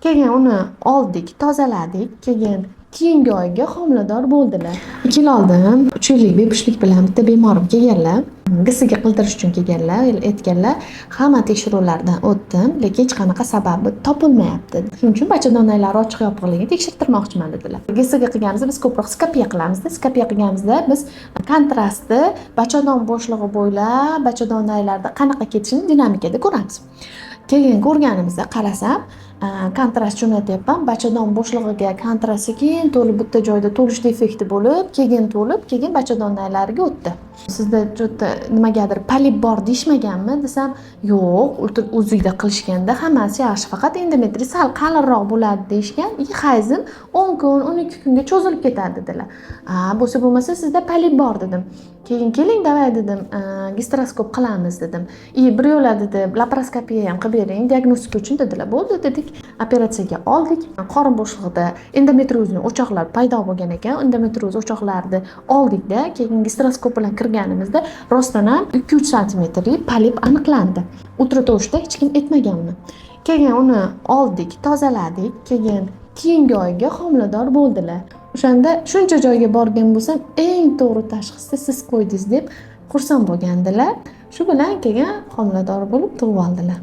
Keyin uni oldik, tozaladik, keyin keyingi oyga homilador bo'ldilar. 2 yil oldin 3 yillik bepushtlik bilan bitta bemorim kelganlar. ГСГ qildirish uchun kelganlar, aytganlar: "Hamma tekshiruvlardan o'tdim, lekin hech qanaqa sababi topilmayapti. Shuning uchun bachadonalari ochiq yopiqligini tekshirtirmoqchiman", dedilar. ГСГ qilganimizda biz ko'proq skopiya qilamizda. Skopiya qilganimizda biz kontrastni bachadon bo'shlig'i bo'ylab bachadonaylarda qanaqa ketishini dinamikada ko'ramiz. Keyin ko'rganimizda qarasam, kontrast jo'natyapman, bachadon bo'shlig'iga kontrast sekin to'lib, bitta joyda to'lish defekti bo'lib, keyin to'lib, keyin bachadonalariga o'tdi. "Sizda что-то nimagadir polip bor deyishmaganmi?" desam, "Yo'q, УЗИ da qilishganda hammasi yaxshi, faqat endometriy sal qalinroq bo'ladi deyishgan и hayzim 10 kun, 12 kunga cho'zilib ketadi", dedilar. "A, bo'lsa bo'lmasa sizda polip bor", dedim. Keyin "Keling, давай", dedim, "gisteroskop qilamiz", dedim. "И bir yo'la", dedi, "laparoskopiya ham qilib bering diagnostika uchun", dedilar. "Bo'ldi", dedik. Operatsiyaga oldik. Qorin bo'shlig'ida endometriozni o'choqlar paydo bo'lgan ekan. Endometrioz o'choqlarini oldikda, keyin gisteroskop bilan kirganimizda rostdan ham 2-3 santimetrli polip aniqlandi. Ultratovushda hech kim aytmagan uni. Keyin uni oldik, tozaladik, keyin keyingi oyga homilador bo'ldilar. O'shanda "Shuncha joyga borgan bo'lsam, eng to'g'ri tashxisni siz qo'ydingiz", deb xursand bo'lgandilar. Shu bilan keyin homilador bo'lib, tug'ib oldilar.